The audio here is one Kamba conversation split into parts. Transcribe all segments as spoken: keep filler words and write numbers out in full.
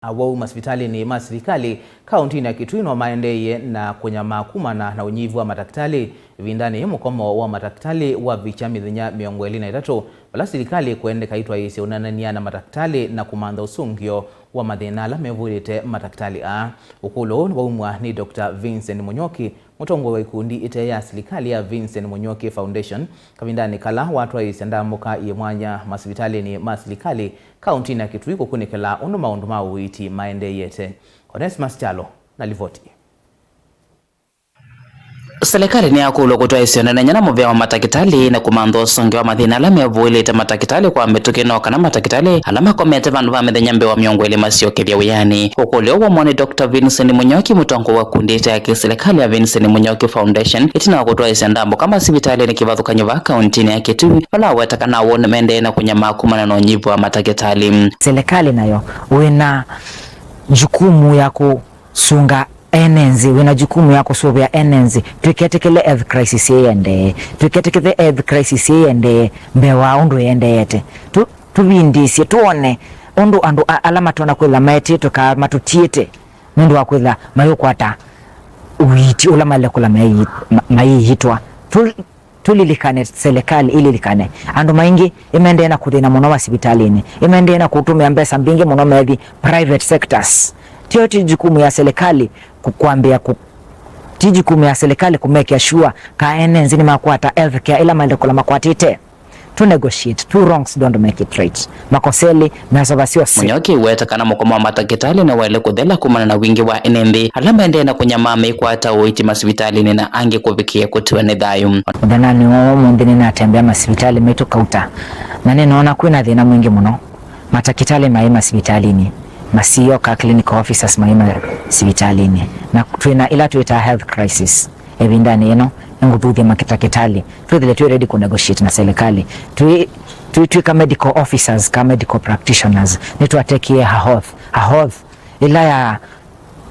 Awau masivitalĩnĩ ma silikalĩ kaũntĩnĩ ya Kitui no maendeeie na kũnyamaa kumana na ũnyivu wa matakĩtalĩ. Ĩvindanĩ yĩĩ mũkomo wa matakĩtalĩ wavikya mĩthenya mĩongo ĩlĩ na ĩtatũ, vala silikalĩ ĩkwendeka ĩtwaĩĩsye ũneenany'a na matakĩtalĩ na kũmantha ũsũngĩo wa mathĩna ala mevũĩlĩte matakĩtalĩ aa. Ũkũlyo ũũ waumw'a nĩ Doctor Vincent Mũnyoki, mũtongoi wa ikundi ĩte ya silikalĩ ya Vincent Mũnyoki Foundation, kavindanĩ kala watwaĩĩsya ndambũka yĩ mwanya masivitalĩnĩ ma silikalĩ kaũntĩnĩ ya Kitui kũkunĩkĩla ũndũ maũndũ ma ũiiti maendeeyete. Onesmus Kyalo na livoti. Silikalĩ nĩyakũlw'a kũtwaĩĩsya ũneenany'a na mũvĩa wa matakĩtalĩ na kũmantha ũsũngĩo wa mathĩna ala mevũĩlĩte matakĩtalĩ kwa mĩtũkĩ, no kana matakĩtalĩ ala makomete vandũ va mĩthenya mbee wa mĩongo ĩlĩ masyokethya wĩanĩ. Ũkũlyo ũũ waumw'a nĩ Doctor Vincent Mũnyoki, mũtongoi wa ikundi ĩte ya kĩsilikalĩ ya Vincent Mũnyoki Foundation, ĩtina wa kũtwaĩĩsya ndambũka masivitalĩnĩ kĩvathũkany'o vaa kaũntĩnĩ ya Kitui, vala waweta kana awau nĩmaendee na kũnyamaa kumana na ũnyivu wa matakĩtalĩ. Silikalĩ nayo wĩna jukumu ya kũsunga ene nthĩ, wĩna jukumu ya kũsũvĩa ene nthĩ. Tũiketĩkĩle health crisis ĩĩ ĩendee. Tũiketĩkĩle health crisis ĩĩ ĩendee mbee wa ũndũ ĩendeete. Tũ-, tũvindĩĩsye, twone ũndũ andũ a-, ala matonya kwĩthĩwa maetĩtwe kana matũtiĩte nũndũ wa kwĩthĩwa mayũkwata ũiiti ũla maĩle kũla mai-, ma-, maiitwa. Tũ-, Tũlilikane, silikalĩ ĩlilikane. Andũ maingĩ ĩmendee na kũthĩna mũno masivitalĩnĩ, ĩmendee na kũtũmĩa mbesa mbingĩ mũno methi private sectors. Tio ti jukumu ya silikalĩ kũ-, kwambĩa kũ-, ti jukumu ya silikalĩ kũmekĩa sure ka ene nthĩ nĩmakwata health care ĩla maĩle kũla makwatĩte. Tũ negotiate, two wrongs don't make it right. Makosa elĩ mesovasya ũseo. Mũnyoki waweta kana mũkomo wa matakĩtalĩ nĩwaĩle kũthela kumana na wingĩ wa ene nthĩ ala maendee na kũnyamaa meikwata ũiiti masivitalĩnĩ na angĩ kũvikĩĩa kũtiwa nĩ thayũ. Mũthenyanĩ wa ũmũnthĩ nĩnatembea masivitalĩ maitũ kauta, na nĩnoona kwĩna thĩna mwingĩ mũno. Matakĩtalĩ maĩ masivitalĩnĩ, ma C E O ka clinical officers maĩ masivitalĩnĩ, na twĩna ĩla twĩtaa health crisis. Ĩvindanĩ yĩno, nĩngũthuthya matakĩtalĩ twĩthĩle twĩ ready kũ negotiate na silikalĩ. Twĩ, twĩ, twĩ ka medical officers, ka medical practitioners, nĩtwatekie a health, a health ĩla ya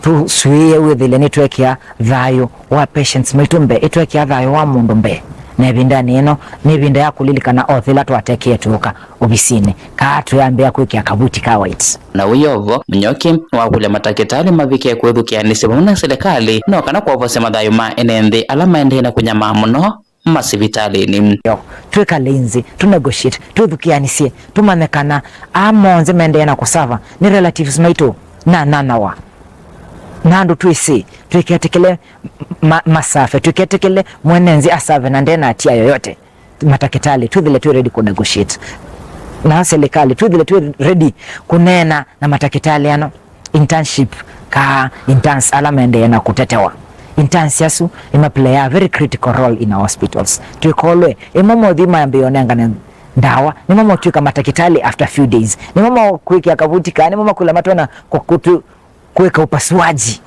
tũswĩĩe wĩthĩle nĩtwekĩa thayũ wa patients maitũ mbee, ĩtwekĩa thayũ wa mũndũ mbee. Na ĩvindanĩ yĩno, nĩ ĩvinda ya kũlilikana oath ĩla twatekie tũũka ovisinĩ, kaa twĩambĩa kwĩkĩa kavuti ka white. Na wĩ o vo, Mũnyoki nĩwakũlya matakĩtalĩ mavike kwĩthukĩanĩsya vamwe na silikalĩ no kana kwovosya mathayũ ma ene nthĩ ala maendee na kũnyamaa mũno masivitalĩnĩ. Yo, twĩkale nthĩ, tũ negotiate, twĩthukĩanĩsye, tũmanye kana aa monthe maendee na kũsava nĩ relatives maitũ na nanawa. Na andũ twĩsĩ, tũiketĩkĩle ma-, masave, tũiketĩkĩle mwene nthĩ asave na ndena hatia yoyote. Matakĩtalĩ twĩthĩle twĩ ready kũ negotiate. Na silikalĩ twĩthĩle twĩ ready kũneena na matakĩtalĩ ano internship ka interns ala maendee na kũtetewa. Interns asu nĩma play a very critical role in our hospitals. Twĩkolwe ĩmo mothi mambĩĩe ũnengane ndawa, nĩmo motw'ĩka matakĩtalĩ after few days, nĩmo mokwĩkĩa kavuti kaa, nĩmo makwĩla matona kũ-, kũtu-, kwĩka upasuaji.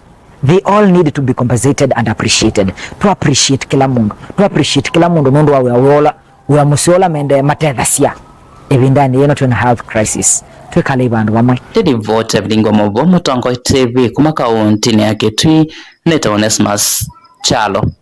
They all need to be compensated and appreciated. Tũ appreciate kĩla mũndũ. Tũ appreciate kĩla mũndũ nũndũ wa wĩa wĩa ũla, wĩa mũseo ũla mendee matethasya. Ĩvindanĩ yĩno twĩna health crisis. Twĩkalei vandũ vamwe. Nĩ livoti ya Vilingi wa Mauvoo, Mũtongoi T V, kuma kaũntĩnĩ ya Kitui, nĩtawa Onesmus Kyalo.